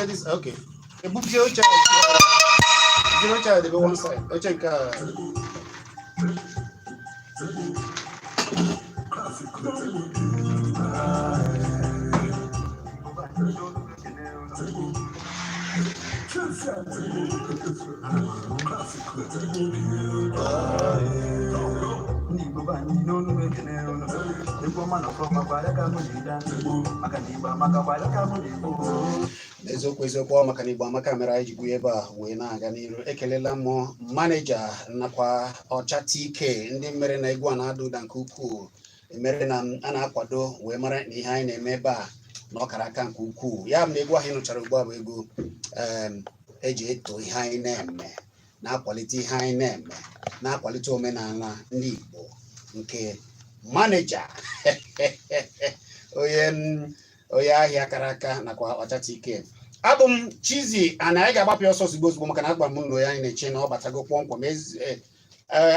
Bupụzie this, okay. Ebupụzie oche a, jiri oche a debe one side. Oche nke a. Ndị Igbo be anyị n'olu m ekene unu. Egwu ọma na ọfọma kwa ya ka mụ ji bịa, maka na Igbo amaka kwa ya ka mụ ji bịa. N'eziokwu eziokwu, ọ maka na Igbo amaka mere anyị ji bụ ebe a wee na-aga n'iru. Ekelela m maneja nakwa Ọcha TK, ndị mere na egwu a na-ada ụda nke ukwuu, mere na a na-akwado wee mara na ihe anyị na-eme ebe a na ọ kara aka nke ukwuu. Ya bụ na egwu ahụ ị nụchara ugbu a bụ egwu eji eto ihe anyị na-eme, na-akwalite ihe anyị na-eme, na-akwalite omenala ndị Igbo, nke maneja onye ahịa kara aka nakwa Ọcha TK. Abụ m Chizzy ana anyị ga-agbapụ ọsọ ozugbo ozugbo, maka na agba m na onye anyị na-eche na ọ batago kpọmkwem.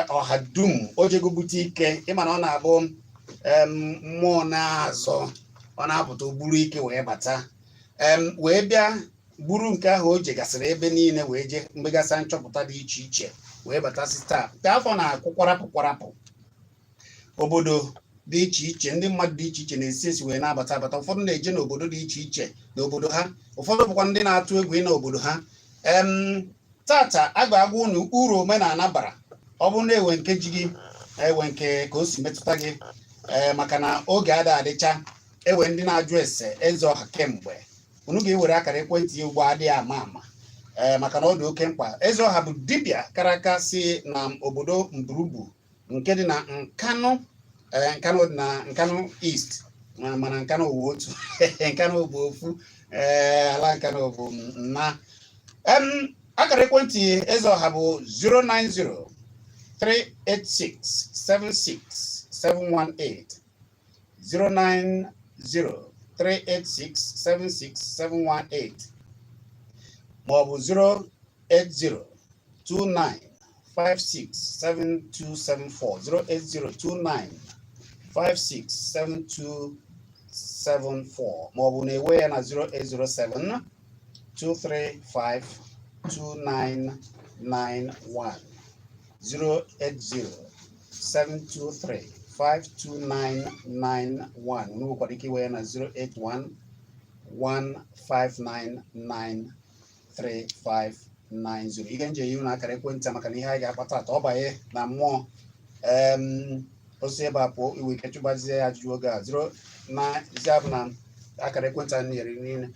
Ọha dum o jego bute ike. Ịma na ọ na-abụ mmụọ na-azọ, ọ na-apụta o buru ike wee bata, wee bịa buru nke ahụ o jegasịrị ebe niile wee jee mmegasị nchọpụta dị iche iche wee batasị taa nke afọ na-akwụ kwarapụ kwarapụ. Obodo dị iche iche, ndị mmadụ dị iche iche na-esi esi wee na-abata abata. Ụfọdụ na-eje n'obodo dị iche iche n'obodo ha, ụfọdụ bụkwa ndị na-atụ egwu ịna obodo ha. Tata a ga-agwa unu uru omenala bara. Ọ bụrụ na ewe nke ji gị, ewe nke ka o si metụta gị, ee, maka na oge ada adịcha ewe ndị na-ajụ ese eze ọha kemgbe. Unu ga-ewere akara ekwentị ya ugbu a, adịghị ama ama, ee, maka na ọ dị oke mkpa. Eze ọha bụ dibịa kara aka si na obodo Mburubu nke dị na Nkanụ, ee, Nkanụ dị na Nkanụ East, mana Nkanụ bụ otu, Nkanụ bụ ofu, ee, ala Nkanụ bụ nna. Akara ekwentị eze ọha bụ 090 386 76 718, 090 386 76 718, maọbụ 080 29 56 7274, 080 29 56 7274, maọbụ na-ewe ya na 0807 235 2991, 080 723 52991. Unu nwekwara ike iwe ya na 081 159 3590. Ihe nje yi unu akara ekwentị a maka na ihe anyị ga-akpata atọ ọ banye na mmụọ osi ebe a pụọ, iwe ike chụbazie ya ajụjụ oge a 0 na ya bụ na akara ekwentị anyị nyere niile.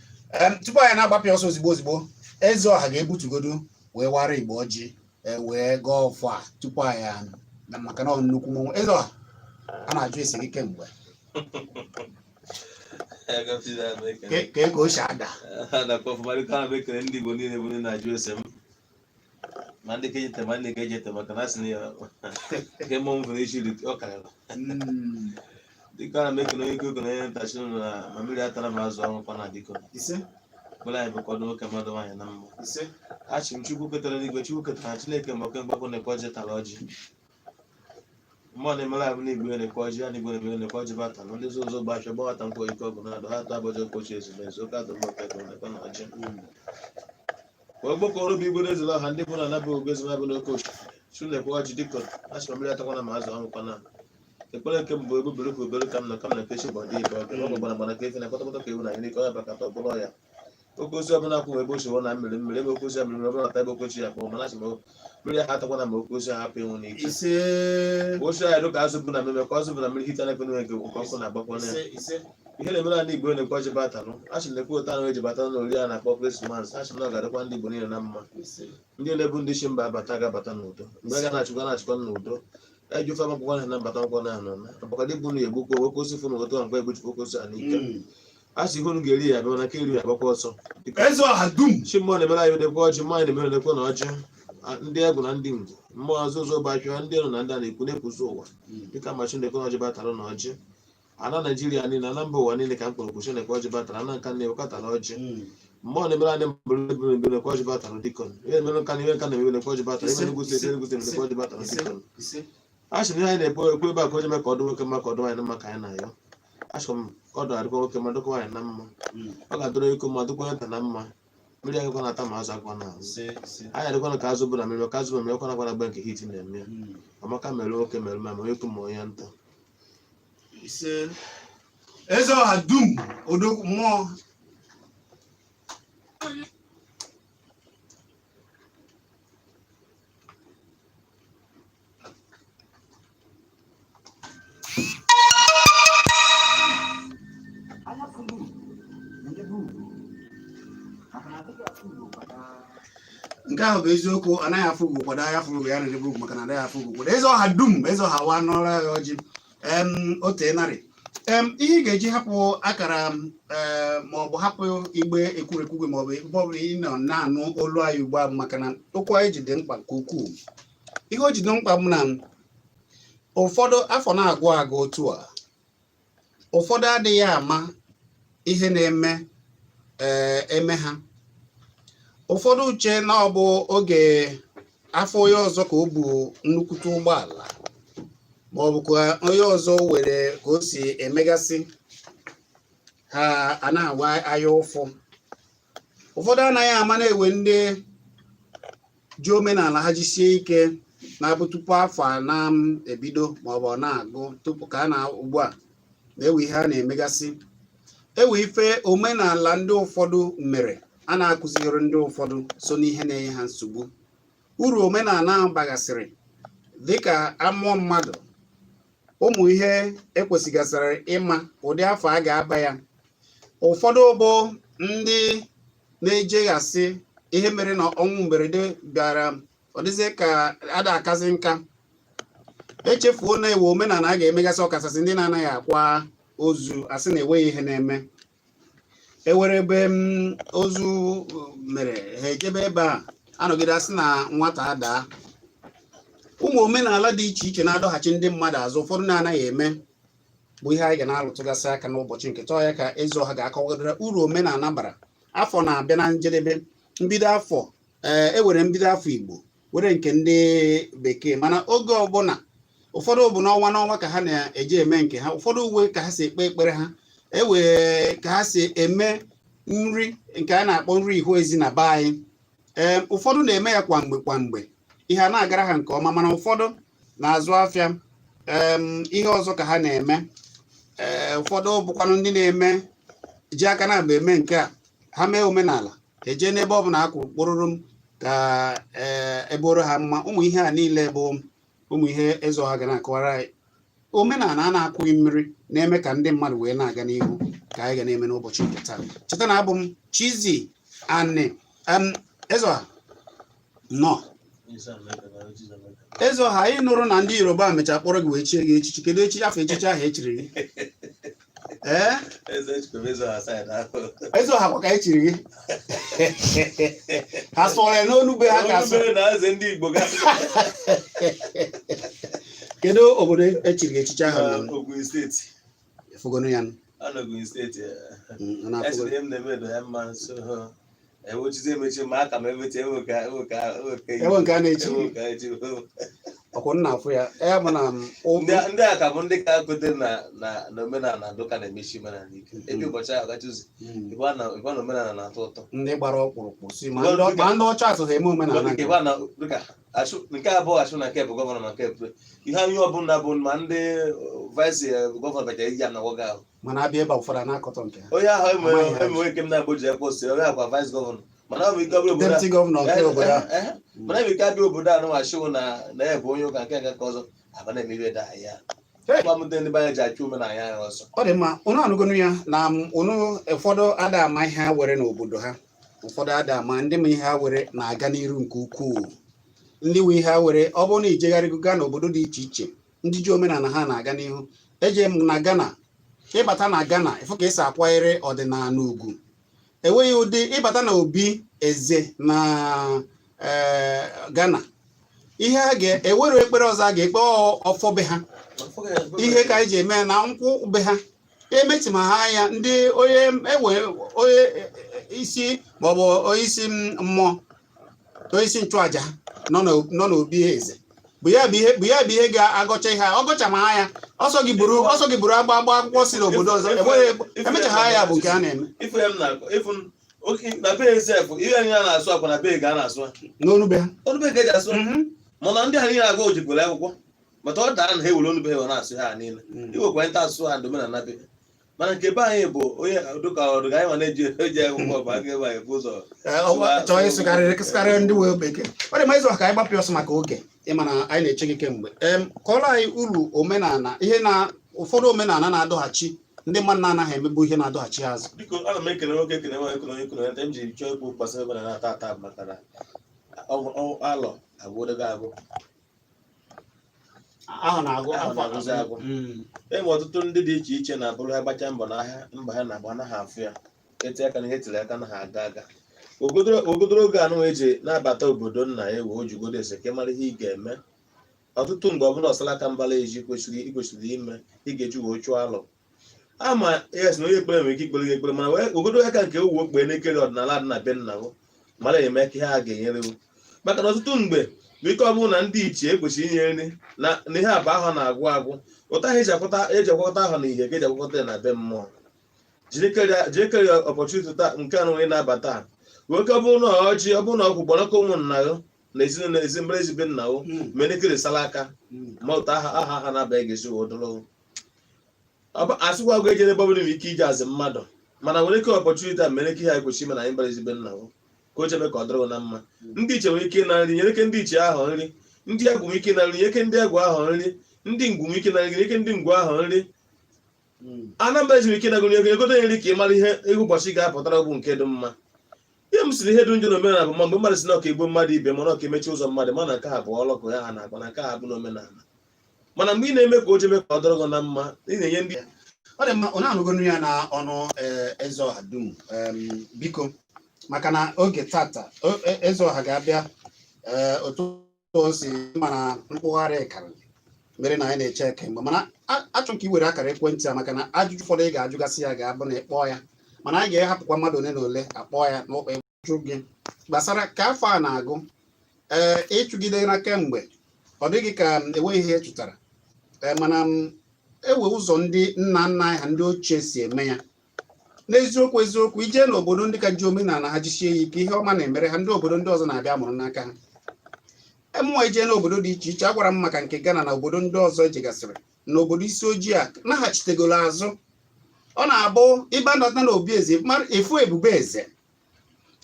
Tupu anyị na-agbapụ ọsọ ozigbo ozigbo, eze ọha ga-ebutugodu wee wara Igbo ọjị, wee gọọ ọfọ a tupu anyị na maka na ọ nnukwu mmọnwụ. Eze ọha, a na-ajụ ese gị kemgbe ka ego o si ada. Ekele ndị Igbo niile bụ ndị na-ajụ ese m, ma ndị kejete ma ndị kejete, maka na asị na ya nke mmọnwụ fere isi ọ karịrị. Dịka ana m ekele onye ego na onye ntachi nụ na ma mmiri atara ma azụ ọnwụ kwa na dịko Ise. Bụla anyị bụkwa ọdụ nwoke mmadụ nwaanyị na mma. Ise. Achị m Chukwu ketara n'igwe, Chukwu ketara Chineke, ma oke mgbakọ na-ekwe ọjị tara ọjị. Mmụọ na-emere abụ n'igwe na-ekwe ọjị ya n'igwe na-emere na-ekwe ọjị bata na ndị ụzọ gbachọ gbawata mkpọ ike ọgụ na-adọ ha atọ abọjọ mkpochi ezumezu oke adọ mma oke na-ekwe na ọjị. Ogbokọrọ bụ igwe na-ezula ọha ndị bụ na anabụ ogwe ezumabụ n'oke osimiri. Chukwu na-ekwe ọjị dịka achị ma mmiri atakwana ma azụ ọnwụkwana. Ekpere nke mbụ ebe bere ka obere ka m na ka m na-ekechi gbọdọ ibe ọgụ ọgụ gbara gbara ka efe na kpọtọkpọtọ ka ewu na nyere ike ọya bakata ọbụla ọya oke osi ọbụla kwụ ebe osi na mmiri mmiri ebe oke osi ya mmiri ọbụla ta ebe oke osi ya kpọọ, mana achị ma mmiri ahụ atakwana ma oke osi ahụ hapụ ịnwụ n'ike. Ise. Osi ahụ ka azụ bụ na mmemme ka azụ bụ na mmiri hita na-ekwe n'enwe nke ọkụ na-agbakwa na ya. Ise, ise. Ihe na-emere ala Igbo na-ekwe ọjị batanụ. Achị na-ekwe ụta ahụ eji bata n'ori a na-akpọ Krismas. Achị na ọ ga-adịkwa ndị Igbo niile na mma. Ise. Ndị na-ebu ndị chi mba abata ga-abata n'udo, mgbe ga na-achịkwa na-achịkwa n'udo eji ofe akwụkwọ na mbata akwụkwọ na anọ na agbakọdị bụ na egbukwa oke osi fụ na otu mgbe egbuchikwa oke osi a n'ike. A sị ihe unu ga-eri ya bịa na ka eri ya agbakwa ọsọ. Eze ọha dum. Chi mmụọ na-emere anyị dekwa ọjị, mmụọ anyị na-emere dekwa na ọjị. Ndị egwu na ndị ngwu mmụọ ọzọ ụzọ gbachụọ ndị elu na ndị a na-ekwu na-ekwuzi ụwa dịka ma Chineke na ọjị batara na ọjị ana Naijiria niile, ana mba ụwa niile ka m kpọrọ okwu. Chineke ọjị batara ana nka na-ewekọtara ọjị. Mmụọ na-emere anyị mbụrụ ebere ebere ekwe ọjị batara dikọn ihe na-emere nka na ihe nka na-emere ekwe ọjị batara ihe na-egosi esi egosi emere ekwe ọjị batara dikọn. Ise. A sị na ihe anyị na-ekwe ekwe ebe a ka o ji mee ka ọ dị nwoke mma, ka ọ dị nwaanyị na mma, ka anyị na-ayọ. A sị m ka ọ dị adịkwa nwoke mma, dịkwa nwaanyị na mma. Ọ ga-adịrị iko mma, dịkwa onye nta na mma. Mmiri agakwa na-ata ma azụ akwa na azụ. Ise, ise. Anyị adịkwana ka azụ bụ na mmiri, ka azụ bụ mmiri ọkwa nakwa na nke hit na-eme ya. Amaka mere nwoke mere ma onye ukwu ma onye nta. Ise. Eze ọha dum, odogwu mmụọ. Nke ahụ bụ eziokwu. Anaghị afụ ugwu kwado anya fụrụ ugwu ya na-edebe ugwu, maka na anaghị afụ ugwu kwado. Eze ọha dum, eze ọha wa n'ọrụ ya ọjị em o teenarị em ihe ị ga-eji hapụ akara ma ọ bụ hapụ igbe ekwurekwu gị ma ọ bụ ebe ọ bụla ị nọ na-anụ olu anyị ugbu a bụ maka na okwu anyị ji dị mkpa nke ukwuu. Ihe o ji dị mkpa bụ na ụfọdụ afọ na-agụ agụ otu a, ụfọdụ adịghị ama ihe na-eme eme ha. Ụfọdụ uche na ọ bụ oge afọ onye ọzọ ka o bu nnukwute ụgbọala, ma ọ bụ ka onye ọzọ were ka o si emegasị ha, a na-awa anya ụfụ. Ụfọdụ anaghị ama na-ewe ndị ji omenala ha jisie ike na-abụ tupu afọ a na-ebido ma ọ bụ ọ na-agụ tupu ka a na ugbu a na-ewe ihe a na-emegasị, ewe ife omenala ndị ụfọdụ mere a na-akụziri ndị ụfọdụ so n'ihe na-enye ha nsogbu. Uru omenala ahụ bagasịrị dịka amụọ mmadụ, ụmụ ihe ekwesịgasịrị ịma ụdị afọ a ga-aba ya. Ụfọdụ bụ ndị na-ejeghasị ihe mere na ọnwụ mberede bịara, ọ dịzie ka ada akazi nka, echefuo na ewe omenala a ga-emegasị, ọkachasị ndị na-anaghị akwa ozu, asị na enweghị ihe na-eme. Ewere ebe m ozu mere ha ejebe ebe a anọgide asị na nwata adaa. Ụmụ omenala dị iche iche na-adọghachi ndị mmadụ azụ, ụfọdụ na-anaghị eme, bụ ihe anyị ga na-alụtụgasị aka n'ụbọchị nke taa. Ya ka eze ọha ga-akọwadara uru omenala bara. Afọ na-abịa na njedebe, mbido afọ ee e were mbido afọ Igbo were nke ndị bekee, mana oge ọbụla ụfọdụ bụ n'ọnwa n'ọnwa ka ha na-eji eme nke ha, ụfọdụ uwe ka ha si ekpe ekpere ha, ewee ka ha si eme nri nke a na-akpọ nri ihu ezi na be anyị. Ee, ụfọdụ na-eme ya kwa mgbe kwa mgbe, ihe a na-agara ha nke ọma, mana ụfọdụ na-azụ afịa ihe ọzọ ka ha na-eme. Ee, ụfọdụ bụkwanụ ndị na-eme ji aka na-abụ eme nke a. Ha mee omenala, eje n'ebe ọ bụla akwụ kpụrụrụ m ka ee eboro ha mma. Ụmụ ihe a niile bụ ụmụ ihe eze ọha ga na-akọwara anyị. Omenala a na-akwụghị mmiri na-eme ka ndị mmadụ wee na-aga n'ihu ka anyị ga na-eme n'ụbọchị nke taa. Cheta na abụ m Chizzy Ani. Eze ọha nọ. Eze ọha, anyị nụrụ na ndị Yoruba mechaa kpọrọ gị wee chie gị echichi. Kedu echichi afọ echichi ahụ echiri gị? Ee, eze ọha kwa ka echiri gị. Ha sụọrọ ya n'olu be ha ka asụ. Kedu obodo echiri gị echichi ahụ? Ogun steeti. Efugonu ya. Ogun steeti. Ọ na-afụgo. Esi m na-eme do ya mma nso ewechizi emechi ma aka m emechi ewe ka ewe ka ewe ka Ewe nke a na-echi. Ewe ka echi. Ọkwụ nna afụ ya ya bụ na Ndị a ka bụ ndị ka kwete na na na omenala dụka na-emechi omenala ike ebe ụbọchị ahụ gachuzi ịgwa na ịgwa na omenala na-atọ ụtọ. Ndị gbara ọkpụrụkpụ si ma ndị ọcha atụ ha eme omenala nke nke ịgwa na dịka achụ nke abụọ achụ na nke bụ gọvanọ na nke bụ ihe anyị ọbụla bụ ma ndị vice gọvanọ bịara iji ya na nwoke ahụ. Mana abịa ebe a, ụfọdụ a na-akọtọ nke ha. Onye ahụ Amaghị ha. Enweghị ike m na-agbo ji ekwo si onye akwa vice gọvanọ mana ọ bụ ike ọ bụrụ obodo a Deputy gọvanọ nke obodo a. Mana ebe ike abịa obodo a nụnwa achịwụ na na ya bụ onye ụka nke nke ọzọ aba na-eme da ya. Hey! Gwa m ndị be anyị ji achụ omenala ya ọsọ. Ọ dị mma. Unu anụgonu ya na unu ụfọdụ ada ama ihe ha were n'obodo ha, ụfọdụ ada ama. Ndị ma ihe ha were na-aga n'iru nke ukwuu. Ndị nwe ihe ha were, ọ bụrụ na ijegharịgo gaa n'obodo dị iche iche, ndị ji omenala ha na-aga n'ihu. Eje m na Ghana, ịbata na Ghana ịfụ ka esi akwanyere ọdịnala ugwu. Enweghị ụdị ịbata na obi eze na Ghana, ihe a ga-ewere ekpere ọzọ a ga-ekpe ọfọ be ha, ihe ka anyị ji eme na nkwụ be ha emechi ma ha anya ndị onye ewe onye isi maọbụ onye isi mmụọ, onye isi nchụaja nọ n'obi eze bụ ya bụ ihe ga-agọcha ihe a. Ọgọcha ma ha ya ọsọ gị buru agba agba akwụkwọ si n'obodo ọzọ enweghị emecha ha ya bụ nke a na-eme. Ifu ya m na-akọ ifu Oke na be sef, ihe anyị na-asụ akwa na be ga a na-asụ ha. N'onu be ha. Onu be ka eji asụ ha. Mana ndị ha niile agụ ojikwere akwụkwọ mata ọ daa na ha ewere onu be ha wee na-asụ ha niile. Iwekwa nta asụsụ ha ndị omenala be ha, mana nke be anyị bụ onye dịka ọdụga anyị ma na-eji eji akwụkwọ bụ aka ebe anyị bụ ụzọ. Chọọ ịsụgharịrị ndị wee bekee. Ọ dị mma, ịzụ ka anyị gbapụ ọsọ maka oge, ịma na anyị na-eche gị kemgbe. Kọọrọ anyị uru omenala, ihe na ụfọdụ omenala na-adọghachi ndị mmadụ na-anaghị emebu, ihe na-adọghachi ha azụ. Biko, ana m ekele nwoke, ekele nwaanyị, ekele onye, ekele onye. M ji chọọ ikwu gbasara omenala ata ata bụ maka na alọ agwụdogo agwụ. Ahụ na-agụ. Ahụ na-agụzi agụ. E nwere ọtụtụ ndị dị iche iche na-abụrụ ha gbacha mbọ n'ahịa mba ha na-agba, anaghị afụ ya eti aka na ihe tiri aka anaghị aga aga. Ogodoro oge anụ eji na-abata obodo nna ya wee ojigodo ese ka ị mara ihe ị ga-eme. Ọtụtụ mgbe ọbụla ọsala aka mbala eji kwesịrị ikwesịrị ime ị ga-eji wee chụọ alụ ama yes na onye ekpere nwere ike ikpere gị ekpere, mana wee ogodo aka nke owu okpe n'ekere ọdịnala dị na be nna gị mara enyemaka ihe a ga-enyere gị, maka na ọtụtụ mgbe bụ ike ọ bụrụ na ndị ichie ekwesịrị inye nri na ihe abụ ahụ na-agwụ agwụ ụta ahụ eji akwakọta ahụ na ihe ka eji akwakọta ya na be mmụọ. Jiri kere opportunity taa nke anụ onye na-abata a wee ka ọ bụrụ na ọjị, ọ bụrụ na ọkwụ gbọnọkọ ụmụnna gị na ezinụlọ ezi mbere ezibe nna gị mere sala aka ma ụta aha aha ha na-abaghị ga-esi wee dụrụ asịkwa gị ejere ebe ọ bụla nwere ike ije azị mmadụ, mana nwere ike opportunity a mere ike ihe anyị kwesịrị ime na anyị bara ezigbo nna gị ka o chebe ka ọ dịrị gị na mma. Ndị iche nwere ike ịna nri, nyere ike ndị iche ahụ nri. Ndị agwụ nwere ike ịna nri, nye ike ndị agwụ ahụ nri. Ndị ngwu nwere ike ịna nri, nye ike ndị ngwu ahụ nri. Anambra nwere ike ịnagoro ego egodo ya nri ka ị mara ihe ihe ụbọchị ga-apụtara bụ nke dị mma. Ihe m siri ihe dị njọ n'omenala bụ ma mgbe mmadụ si na ọka egbu mmadụ ibe, mana ọka emechi ụzọ mmadụ, mana nke a bụ ọlọkụ ya ha na-akpa na nke a bụ n'omenala. Mana mgbe ị na-eme ka o jebe ka ọ dịrị gị na mma, ị na-enye ndị Ọ dị mma, onye anụgonu ya na ọnụ eze ọha dum. Biko, maka na oge tata eze ọha ga-abịa, otu o si mana mkpụgharị karịrị mere na anyị na-eche kemgbe, mana achọ ka i were akara ekwentị a, maka na ajụjụ ụfọdụ ị ga-ajụgasị ya ga-abụ na ịkpọọ ya, mana anyị ga-ehapụkwa mmadụ ole na ole akpọọ ya n'ụkpa ịjụ gị gbasara ka afọ a na-agụ. Ee, ịchụgide na kemgbe ọ dịghị ka enweghị ihe chụtara, ee, mana m ewe ụzọ ndị nna nna anyị ha ndị ochie si eme ya. N'eziokwu eziokwu, ije n'obodo ndị ka ji omenala ha jisie ya ike, ihe ọma na-emere ha, ndị obodo ndị ọzọ na-abịa mụrụ n'aka ha. Emụọ ije n'obodo dị iche iche, agwara m maka nke Ghana na obodo ndị ọzọ ejegasịrị n'obodo isi ojii a naghachitegolo azụ. Ọ na-abụ ịbadata n'obi eze, efu ebube eze,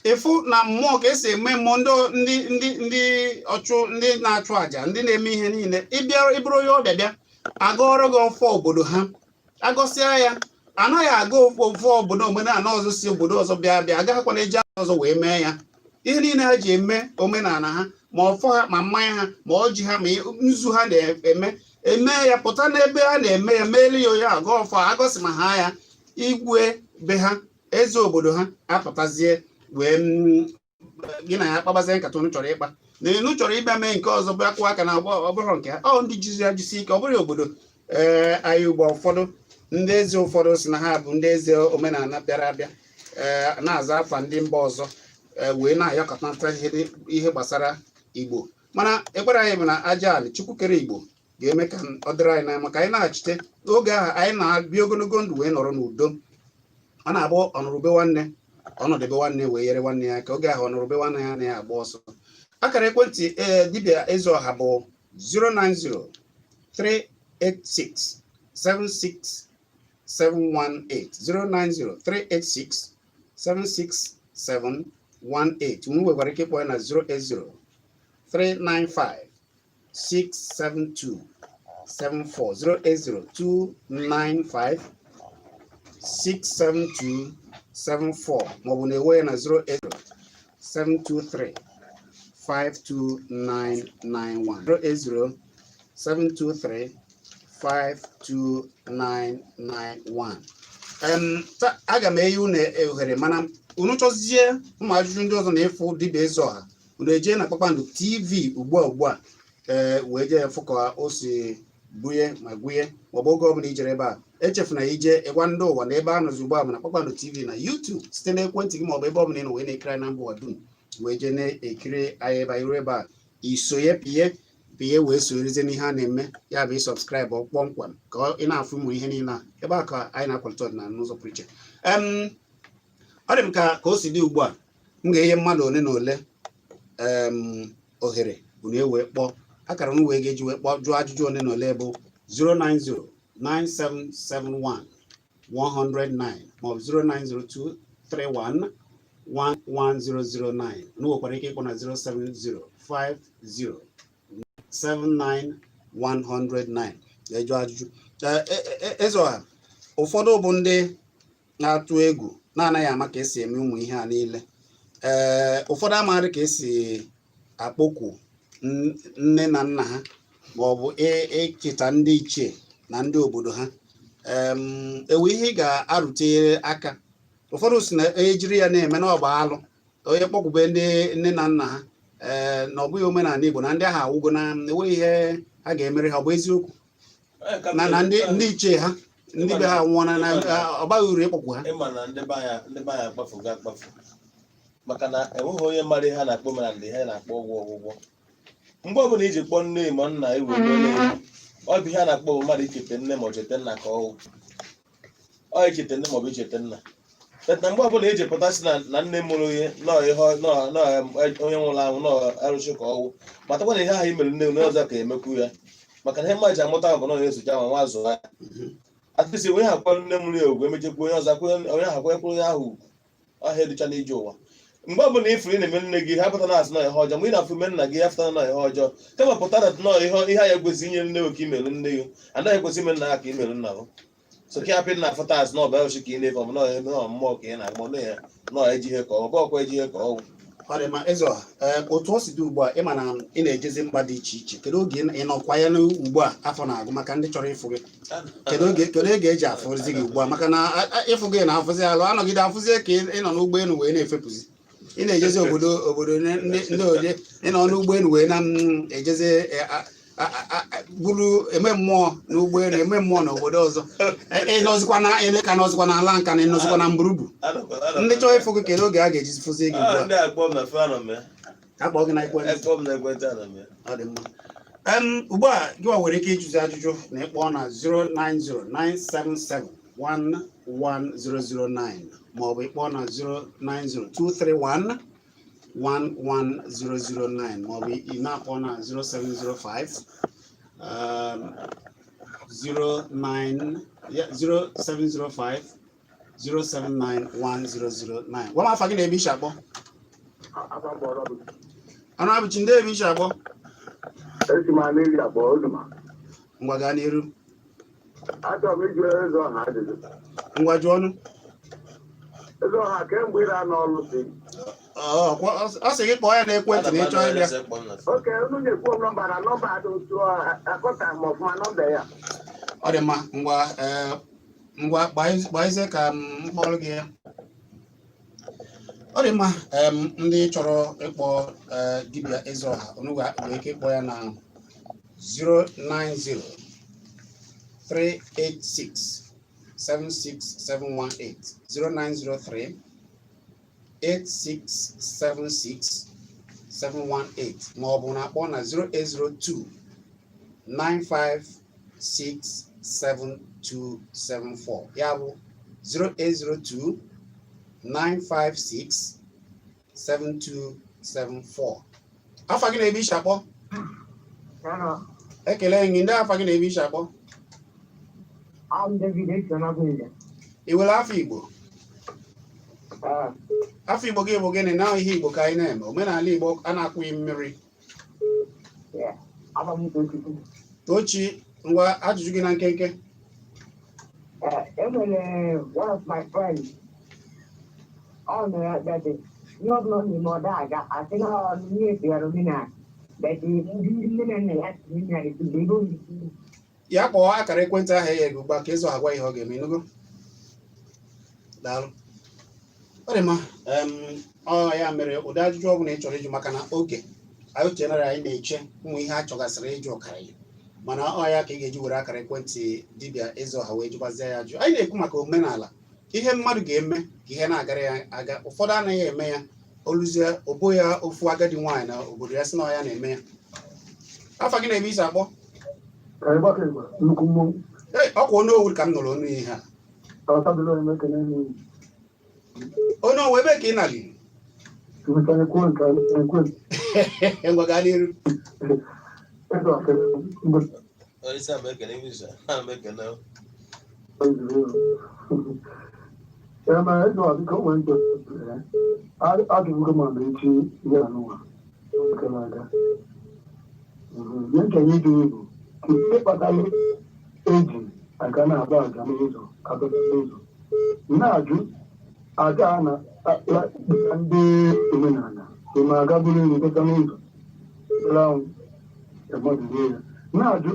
ịfụ na mmụọ ka esi eme mmụọ, ndị ọchụ, ndị na-achụ àjà, ndị na-eme ihe niile. Ịbịa ịbụrụ onye ọbịa, bịa agọrọ gị ọfọ obodo ha, agọsịa ya, anaghị aga ofu obodo omenala ọzọ si obodo ọzọ bịa bịa agaghịkwana eji ọzọ wee mee ya. Ihe niile ha ji eme omenala ha, ma ọfọ ha, ma mmanya ha, ma ọjị ha, ma nzu ha na-eme eme ya, pụta n'ebe a na-eme ya, meelu ya onye agọ ọfọ agọsị ma ha ya igwe be ha, eze obodo ha apụtazie wee gị na ya kpabazie nkata unu chọrọ ịkpa na unu chọrọ ịbịa mee nke ọzọ, bịa kwụọ aka na ọ bụrụ nke ha ọ ndị jizi ya jisi ike. Ọ bụrụ obodo ee anyị ugbo, ụfọdụ ndị eze ụfọdụ si na ha bụ ndị eze omenala bịara abịa, ee, na-aza afa ndị mba ọzọ, ee, wee na-ayọkọtata ihe gbasara Igbo. Mana ekwere anyị bụ na aja alị Chukwu kere Igbo ga-eme ka ọ dịrị anyị n'anya, maka anyị na-achite n'oge ahụ anyị na-abịa ogologo ndụ wee nọrọ n'udo. Ọ na-abụ ọnọrụbe nwanne ọnọdebe nwanne wee nyere nwanne ya aka. Oge ahụ ọnọrụbe nwanne ya anaghị agba ọsọ. Akara ekwentị ee dibịa eze ọha bụ 090 386 76718, 090 386 76718. Unu nwekwara ike ịkpọ ya na 080 395 672 74, 080 295 672 74, maọbụ na ewe ya na 080 723 52991, 080 723 52991. Aga m enye unu ohere, mana unu chọzie ụmụ ajụjụ ndị ọzọ na ịfụ dibịa eze ọha, unu eje na Kpakpando TV ugbu a ugbu a, ee, wee jee fụ ka o si bunye ma gwunye, maọbụ oge ọbụla ijere ebe a, echefuna ije ịgwa ndị ụwa na ebe a nọzi ugbu a bụ na Kpakpando TV na YouTube, site n'ekwentị gị maọbụ ebe ọbụla ị nọ wee na-ekiri anyị na mba ụwa dum, wee jee na-ekiri anyị ebe anyị ruo ebe a, isonye pịye pịye wee sonyerizie n'ihe a na-eme, ya bụ ị subscribe kpọmkwem ka ị na-afụ ụmụ ihe niile a. Ebe a ka anyị na-akwalite ọdịnala n'ụzọ pụrụ iche. Ọ dị m ka o si dị ugbu a, m ga-enye mmadụ ole na ole ohere unu ewee kpọọ akara m wee ga-eji wee kpọọ jụọ ajụjụ ole na ole bụ 090 9771 109 maọbụ 0902311 11009. Unu nwekwara ike ịkpọ na 07050 79109 ga-ejụ ajụjụ. Eze ọha, ụfọdụ bụ ndị na-atụ egwu na-anaghị ama ka esi eme ụmụ ihe a niile. Ee, ụfọdụ amaghị ka esi akpọkwu nne na nna ha ma ọ bụ echeta ndị ichie na ndị obodo ha. Ewe ihe ị ga-arụtere aka, ụfọdụ si na ejiri ya na-eme na ọgba alụ, onye kpọkwube ndị nne na nna ha, ee, na ọ bụghị omenala Igbo, na ndị ahụ awụgo, na enweghị ihe ha ga-emere ha. Ọ bụ eziokwu na ndị ichie ha, ndị be ha nwụọ, na ọ baghị uru ịkpọkwu ha? Ịma na ndị be anyị akpafugo akpafu, maka na enweghị onye mara ihe a na-akpọ omenala, ihe a na-akpọ ọgwụ ọgwụgwọ. Mgbe ọbụla iji kpọọ nne ma nna ewe onye, ọ bụ ihe a na-akpọ bụ mmadụ ichete nne ma ọ chete nna, ka ọwụ ọ ichete nne maọbụ ichete nna. But na mgbe ọbụla iji pụta sị na nne mụrụ ihe nọọ ihe nọọ onye nwụrụ anwụ, nọọ arụsị ka ọwụ, matakwa na ihe ahụ i mere nne onye ọzọ ka emekwu ya, maka na ihe mmadụ ji amụta bụ na ọ na-esocha ma nwa zụọ ya. Atịsị onye ahụ kwere nne mụrụ ya ugwu, emechekwa onye ọzọ onye ahụ kwenyekwara onye ahụ ugwu ọhịa educha n'ije ụwa. Mgbe ọbụla ifuru ị na-eme nne gị, ha pụta na asị na ihe ọjọọ. Mgbe ị na-afụ ime nna gị, ya pụta na ihe ọjọọ, kama pụta na nọọ ihe anyị ekwesị inye nne gị ka imerụ nne gị, anaghị ekwesị ime nna ya ka imerụ nna gị. So ka hapụ na afụta asị na ọ bụ arụsị ka ị na-efe, ọ bụ nọọ mmụọ ka ị na-agba, nọ ya nọọ eji ihe ka ọ bụ ọkwa eji ihe ka ọ bụ. Ọ dị mma, eze ọha. Ee, otu o si dị ugbu a, ịma na ị na-ejezi mba dị iche iche, kedu oge ị nọkwa ya ugbu a afọ na-agụ maka ndị chọrọ ịfụ gị? Kedu oge eji afụzi gị ugbu a? Maka na ịfụ gị na-afụzi alụ anọgide afụzie ka ị nọ n'ụgbọelu wee na-efepụzi, ị na-ejezi obodo ndị oje, ị nọ n'ụgbọelu wee na ejezi buru eme mmụọ n'ụgbọelu, eme mmụọ n'obodo ọzọ. Ị nọzikwa na ị ka nọzikwa n'ala nka na ị nọzikwa na mgburugburu ndị chọrọ ịfụ gị, kedu oge a ga-eji fụzi gị ugbu a? Ndị akpọ m na phone, anọ m ya. Akpọ gị na ekwentị? Akpọ m na ekwentị, anọ m ya. Ọ dị mma. Ugbu a gịwa nwere ike ịjụzi ajụjụ na ịkpọ na 09097711009 maọbụ ịkpọ na 09023111009 maọbụ ị na-akpọ na 0705 09, yeah, 0705 0791009. Gwa m afa gị na ebe ishi akpọ. Ọnụ abụchi ndị ebe ishi akpọ? Esi m anụ iri abụọ oluma. Ngwa, gaa n'iru. Achọrọ m ịjụ eze ọha ajụjụ. Ngwa, jụọ ọnụ. Eze ọha, kemgbe ị na-anọ ọlụ si Ọ sị gị kpọọ ya n'ekwentị na ịchọ ịbịa. Oke unu na-ekwu m nọmba na nọmba dị otu akọta m ọfụma nọmba ya. Ọ dị mma, ngwa, ee, ngwa, gbaa ka m kpọrọ gị ya. Ọ dị mma. Ndị chọrọ ịkpọ, ee, dibịa eze ọha, unu nwere ike ịkpọ ya na 090 386 76718, 0903 8676 718, ma ọ bụ na-akpọ na 0802 9567274, ya bụ 0802 956 7274. Afa gị na-ebe ishi akpọ? Ekele gị. Ndị afa gị na-ebe ishi akpọ? I'm David Ekonagwele. Ị were afọ Igbo? Afọ Igbo gị bụ gịnị? Na ihe Igbo ka anyị na-eme, omenala Igbo a na-akwụghị mmiri. Yeah. Aba m Tochukwu. Tochi, ngwa, ajụjụ gị na nkenke. Enwere one of my friends. Ọ nọ ya that ihe ọbụla ọ na-eme ọ da aga, asị na ọ ihe efegara omenala. But ndị nne na nna ya si na ebe ebe o si. Ya kpọọ akara ekwentị ahụ e gị ugbu a ka ịzụ agwa ihe ọ ga-eme. Ịnụgo? Daalụ. Ọ dị mma. Ọ ya mere ụdị ajụjụ ọ bụla ị chọrọ ịjụ, maka na oge anyị chenara anyị na-eche ụmụ ihe a chọgasịrị ịjụ ọkara ya, mana ọ ya ka ị ga-eji were akara ekwentị dibịa eze ọha wee jụkwazie ya ajụ. Anyị na-ekwu maka omenala, ihe mmadụ ga-eme ka ihe na-agara ya aga. Ụfọdụ anaghị eme ya, oluzie obo ya ofu agadi nwaanyị na obodo ya sị na ọ ya na-eme ya. Afa gị na-ebe isi akpọ? Nnukwu mmọnwụ. Ee, ọkwa onu owu ka m nụrụ onu ihe a. Ọsadịla onye ekene n'iyi. Onye ọwa, ebe ka ị nali? Emeka kwuo nke ekwe. Ngwa, gaa n'iru. Eze ọkere mgbe Onye isi ama ekene iwu isa, ana m ekene. Ya ma eze ọ biko nwee ntị ajụbugo ma ma echi ihe anụnwa gara aga. Ihe nchọrọ ịjụ bụ kedu ihe kpatara eji aga na-agba aja n'ụzọ, agaba n'ụzọ na-ajụ aja a na dịka ndị omenala ma aga buru nri dọta n'ụzọ bụrụ anwụ mmadụ rie ya, na-ajụ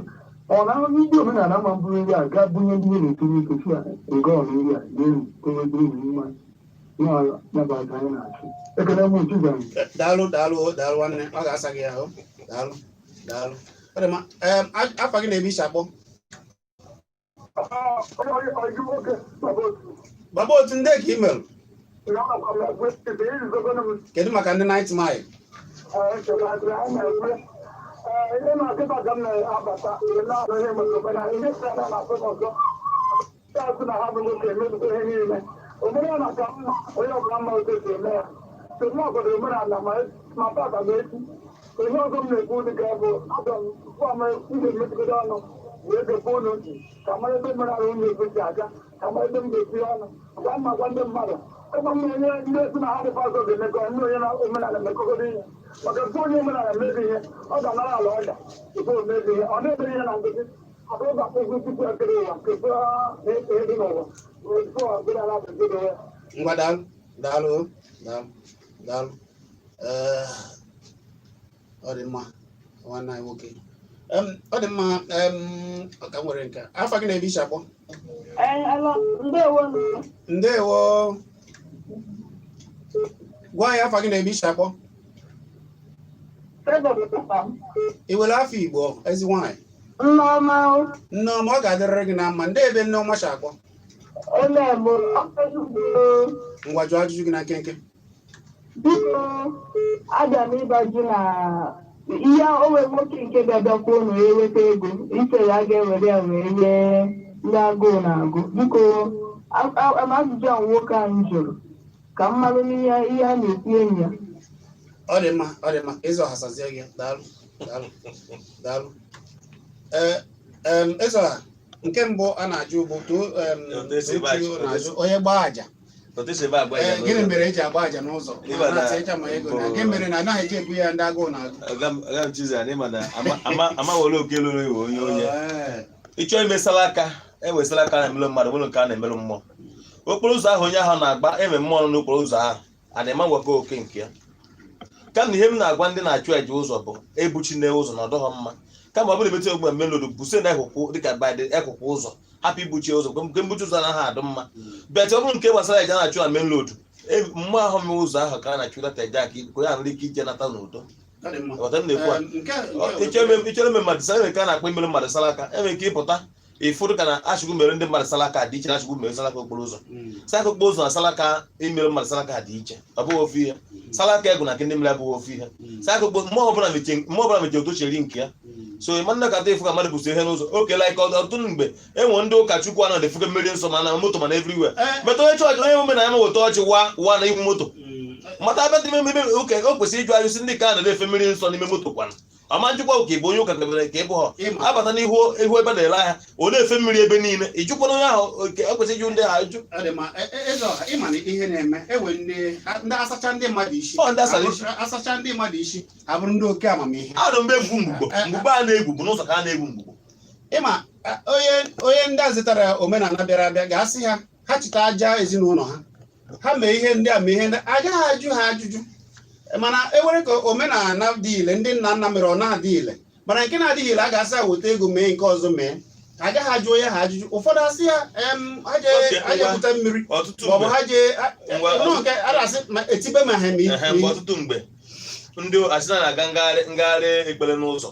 ọ na ndị omenala ma bụrụ nri a ga bunye ndị na-etinye ike si nke ọ nri a ga-eri onye buru mma ya bụ aja anyị na-achụ. Ekele m Chizzy. Daalụ, daalụ, daalụ nwanne. Ọ ga-asa gị ahụ. Daalụ, daalụ. Ọ dị mma. Afa gị na-ebe isi akpọ? Ọjụ nwoke baba otu. Baba otu ndị ka email. Kedu maka ndị Ninth Mile? Ihe na-akịta ka m na-abata na-anụ ihe maka omenala ihe si na na-asụ ọzọ asụ na ha bụ nwoke emezikwa ihe niile. Omenala ka mma, onye ọbụla mma otu esi eme ya. So mụ ọgọdọ omenala ma tata ma echi. Ihe ọzọ m na-ekwu dị ka bụ aga m fọm m ga-emetụgodo ọnụ wee gekwa unu ntị ka mara ebe omenala unu ebe si aga, ka mara ebe m ga-esi ọnụ gwa mma gwa ndị mmadụ ebe m na-enye ndị esi na ha dị pastọ ga-emekọ ndị onye na omenala mekọgodo ihe, maka tupu onye omenala mebi ihe, ọ ga-anara ala ọja tupu o mebi ihe. Ọ na-eme ihe na nkịtị, ọ bụrụ ga-akpụzi tupu ekere ụwa tupu na-ekpe dị n'ụwa tupu ọ bụrụ ala bụ ya. Ngwa, daalụ, daalụ, daalụ, daalụ. Ee, ọ dị mma, nwanne anyị nwoke. Ọ dị mma. Ọ ka nwere nke a. Afa gị na-ebe isi akpọ? Ee, hello, ndewo. Ndewo. Gwa ya afa gị na-ebe isi akpọ. Favour bụ papa m. Ị were afọ Igbo, ezi nwaanyị? Nneọma. Nneọma, ọ ga-adịrịrị gị na mma. Ndị ebe Nneọma si akpọ? Ole bụ ezigbo. Ngwa, jụọ ajụjụ gị na nkenke. Biko, abịa m ịbaju na ihe o nwere nwoke nke ga-abịakwa ụnụ eweta ego iche ya ga-ewere ya wee nye ndị agụụ na-agụ. Biko, ajụjụ a nwoke anyị jụrụ ka m marụ n'ihe ihe a na-ekwu enyi ya. Ọ dị mma, ọ dị mma. Eze ọha sazie gị. Daalụ, daalụ, daalụ. Ee, eze ọha, nke mbụ a na-ajụ bụ too Otu esi ebe Tochi na-ajụ onye gbaa àjà. Otu esi ebe agba Ee, ya. Gịnị mere eji agba àjà n'ụzọ? Ịba na- Na-ata ma ego na gịnị mere na anaghị eji ebu ya ndị agụụ na-agụ? Ọga m Chizzy, anyị ma na ama were oke lụrụ iwe onye onye Ee. ịchọ ime salaka, enwe salaka na-emelụ mmadụ, nwere nke a na-emelụ mmụọ. Okporo ụzọ ahụ onye ahụ na-agba eme mmụọ nọ n'okporo ụzọ ahụ a na-eme nwekọ oke nke ya. Kama ihe m na-agwa ndị na-achụ eje ụzọ bụ ebuchi na ụzọ na ọdọghọ mma, kama ọ bụrụ ebete ogbe main road buse na ekụkụ dịka by the ekụkụ ụzọ, hapụ igbuchi ụzọ nke mgbuchi ụzọ anaghị adụ mma. Bet ọ bụrụ nke gbasara eje a na-achụ na main road, mmụọ ahụ mee ụzọ ahụ ka a na-achụlata eje aka ka ya nwere ike ije nata n'udo. Ọ dị mma. Ghọta m na-ekwu a? Nke Ịchọrọ ime mmadụ sara, nke a na-akpọ imere mmadụ salaka, enwere ike ịpụta ịfụrụ ka na achụgwu mere ndị mmadụ salaka dị iche na achụgwu mere salaka okporo ụzọ. Salaka okporo ụzọ na salaka imere mmadụ salaka dị iche, ọ bụghị ofu ihe. Salaka egwu na nke ndị mmiri abụghị ofu ihe. Salaka okporo mmụọ ọbụla mechie, mmụọ ọbụla mechie otu cheri nke ya. So ịma nnakọta ịfụ ka mmadụ kwụsị ihe n'ụzọ oke like ọtụtụ mgbe enwe ndị ụka Chukwu anọ na-efuge mmiri nsọ ma na moto mana everywhere. Metụ onye chọọchị, onye omenala ma weta ọchị wa wa na ihu moto mata ebe dị ime ụka, o kwesịrị ịjụ ajụ sị ndị ka a na-efe mmiri nsọ n'ime moto kwana ọma njikwa ka ị bụ onye ụka kebere ka ị bụ ha Ịma. Abata n'ihu ihu ebe na-ere ahịa, ọ na-efe mmiri ebe niile, ịjụkwana onye ahụ oke o kwesịrị ịjụ ndị ahụ ajụ. Ọ dị mma. Eze ọha, ịma na ihe na-eme enwe ndị asacha ndị mmadụ isi. Ọ, ndị asara isi. Asacha ndị mmadụ isi abụrụ ndị oke amamihe. Adụ mgbe egwu mgbugbo mgbugbo a na-egwu bụ n'ụzọ ka a na-egwu mgbugbo. Ịma onye ndị a zụtara omenala bịara abịa ga-asị ha ha chịta aja ezinụlọ ha, ha mee ihe ndị a, mee ihe ndị a, agaghị ajụ ha ajụjụ. Mana ewere ka omenala dị ile ndị nna nna mere ọ na-adị ile, mana nke na-adịghị ile a ga-asị ha weta ego mee nke ọzọ mee, agaghị ajụ onye ha ajụjụ. Ụfọdụ asị ya ha jee Okay, ha jee ngwa. bute mmiri Ọtụtụ maọbụ mgbe ha jee Ngwa, nọ nke a na-asị ma etibe ma ha ma Ehe, mgbe ọtụtụ mgbe ndị asịna na-aga ngagharị ngagharị ekpere n'ụzọ,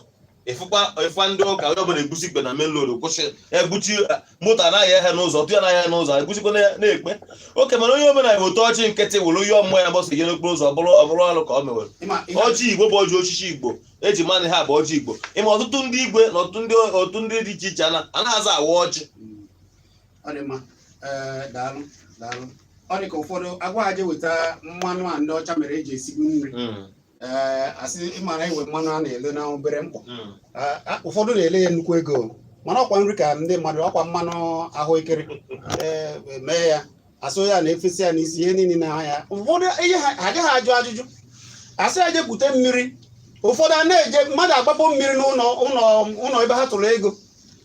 ịfụkwa ịfụkwa ndị ụka onye ọbụla ebusi ikpe na main road, kwụsị ebuchi moto anaghị ehe n'ụzọ, ọtụ ya anaghị ehe n'ụzọ, ebusikwa na-ekpe oke. Mana onye omenala weta ọchị nkịtị were onye ọmụmụ ya gbọsọ ihe n'okporo ụzọ, ọ bụrụ ọrụ ka ọ mewere. Ịma ihe Ọjị Igbo bụ ọjị osisi Igbo eji manị ha bụ ọjị Igbo. Ịma ọtụtụ ndị igwe na ọtụtụ ndị otu ndị dị iche iche anaghị aza awa ọjị. Ọ dị mma. Ee, daalụ, daalụ. Ọ dị ka ụfọdụ agwa ha je weta mmanụ a ndị ọcha mere eji esigbu nri. Ee, asị ịmara iwe mmanụ a na-ele na obere mkpọ. Ụfọdụ na-ele ya nnukwu ego, mana ọkwa nri ka ndị mmadụ, ọkwa mmanụ ahụekere, ee, mee ya, asụ ya na-efesi ya n'isi, ihe niile na ya. Ụfọdụ ihe ha agaghị ajụ ajụjụ, asị ya jepụta mmiri. Ụfọdụ a na-eje mmadụ agbapụ mmiri n'ụlọ ụlọ ụlọ ebe ha tụrụ ego,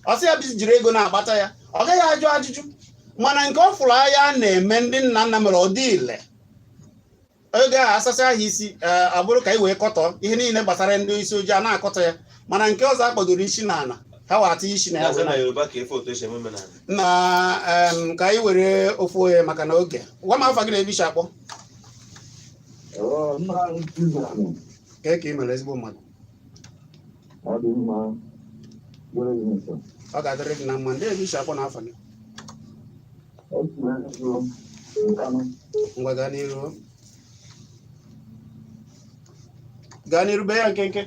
ọsị ya jiri ego na-akpata ya, ọ gaghị ajụ ajụjụ. Mana nke ọ fụrụ anya na-eme ndị nna nna mere, ọ dị ile oge a asasị ahụ isi, ee, abụrụ ka anyị wee kọtọ ihe niile gbasara ndị isi ojii, a na-akọtọ ya. Mana nke ọzọ akpọdoro isi n'ala, ha wata isi na ya. Na Wee na Yoruba ka efe otu esi eme omenala. Na ka anyị were ofu onye maka na oge. Gwa m afa gị na ebe isi akpọ. Nna anyị Chizzy. Ka ị mere, ezigbo mmadụ? Ọ dị mma. Good evening, sir. Ọ ga-adịrị gị na mma. Ndị ebe isi akpọ na afa gị? Esi m Enugu, Nkanu. Ngwa, gaa n'iru, gaa n'iru, bee ya nkenke.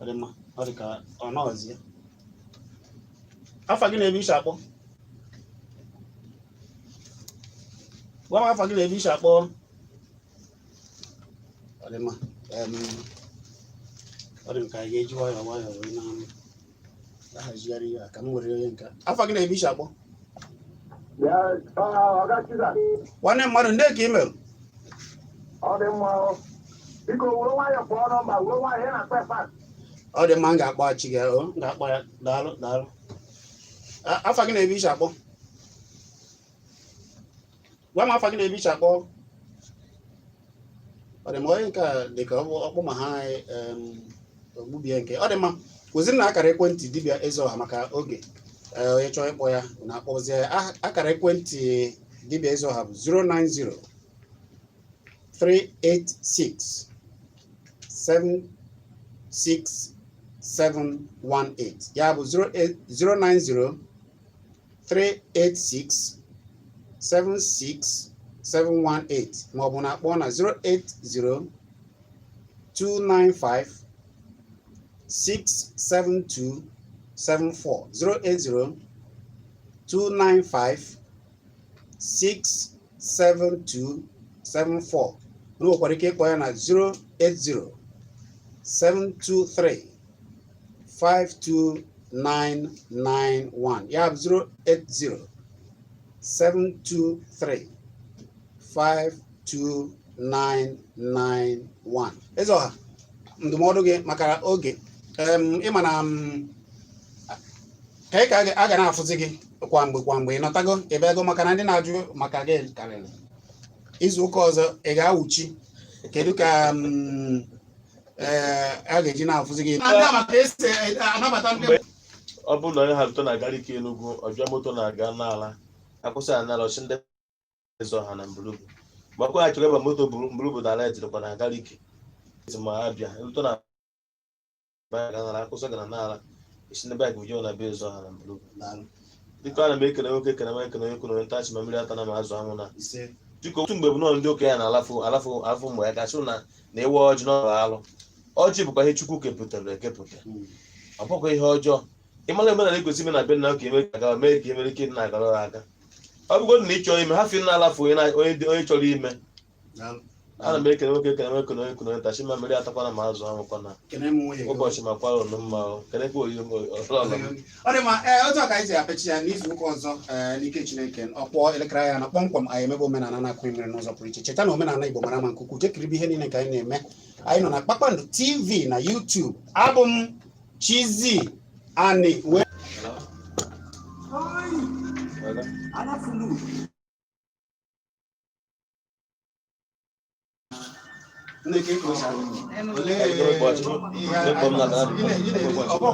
Ọ dị mma, ọ dị ka ọ nọọzi ya. Afa gị na ebe isi akpọ? Gwa m afa gị na ebe isi akpọ. Ọ dị mma. Ọ dị m ka anyị ga-eji nwayọọ nwayọọ wee na ahazigharị ya ka m were onye nke a. Afa gị na ebe isi akpọ? Yes, Ọga Chiza. Nwanne mmadụ, ndị ka email. Ọ dị mma o. Biko were nwayọọ kpọọ nọmba, were nwayọọ, ị na-akpọ efa. Ọ dị mma, m ga-akpọghachi gị. O m ga-akpọ ya. Daalụ, daalụ. Afa gị na ebe isi akpọ? Gwa m afa gị na ebe isi akpọ. Ọ dị mma, onye nke a dị ka ọ bụ ọkpọ ma ha ogbubie nke ọ dị mma. Kwụziri na akara ekwentị dibịa Ezeọha maka oge. Ee, onye chọọ ịkpọ ya na-akpọzie ya. Akara ekwentị dibịa Ezeọha bụ 090 386 76718, ya bụ 08 090 386 76718, maọbụ na akpọ na 080 295 67274, 080 295 67274. Unu nwekwara ike ịkpọ ya na 080 723 52991, ya bụ 080 723 52991. Ezeọha, ndụmọdụ gị maka oge. Ịma na ka ị ka a ga na-afụzi gị kwa mgbe kwa mgbe, ị nọtago ebe ego, maka na ndị na-ajụ maka gị karịrị. Izu ụka ọzọ ị ga-awụchi, kedu ka ee, a ga-eji na-afụzi gị ndị a maka esi anabata ndị? Ọ bụrụ na onye ha moto na-aga ike Enugu, ọjọọ moto na-aga n'ala, akwụsị ya n'ala, ọchị ndị Ezeọha na Mbulubu, gbakwa ya chọrọ ebe moto Mbulubu na ala ejirikwa na agara ike ma abịa moto na ga n'ala, akwụsị gara n'ala, isi ndị baik buje na be Ezeọha na Mbulubu. Biko, ana m ekele nwoke, ekele m, ekele onye kwuru onye ntachi ma mmiri ata na ma azụ anwụ na. Ise. Biko, otu mgbe bụ nọọ ndị okenye na-alafụ alafụ alafụ mgbe ya gasị na na ịwa ọjị n'ọrụ alụ. Ọjị bụkwa ihe Chukwu kepụtara ekepụta, ọ bụkwa ihe ọjọọ. Ịmara omenala ekwesị ime na be nna ka eme ka agawa mee ka emere ike dị na-agara aka. Ọ bụgodị na ị chọrọ ime ha fi na-alafụ onye onye chọrọ ime. Ana m ekele nwoke, ekele m, ekele onye kwuru onye ntachi ma mmiri atakwana ma azụ anwụkwana. Kene m nwunye gị. Ụbọchị makwara unu mma o. Kenekwa oyi ọlọlọ m. Ọ dị mma. Ee, otu a ka anyị si apechi ya n'izu ụka ọzọ. Ee, n'ike Chineke, ọkpọ elekere anya na kpọmkwem, anyị emebe omenala na-akụ mmiri n'ụzọ pụrụ iche. Cheta na omenala Igbo mara mma nke ukwuu. Jekiribe ihe niile nke anyị na-eme. Anyị nọ na Kpakpando TV na YouTube. Abụ m Chizzy Ani wee Ọga. Nneke, olee Ụbọchị. ihe anyị- ị na-eri? Ọ bụkwa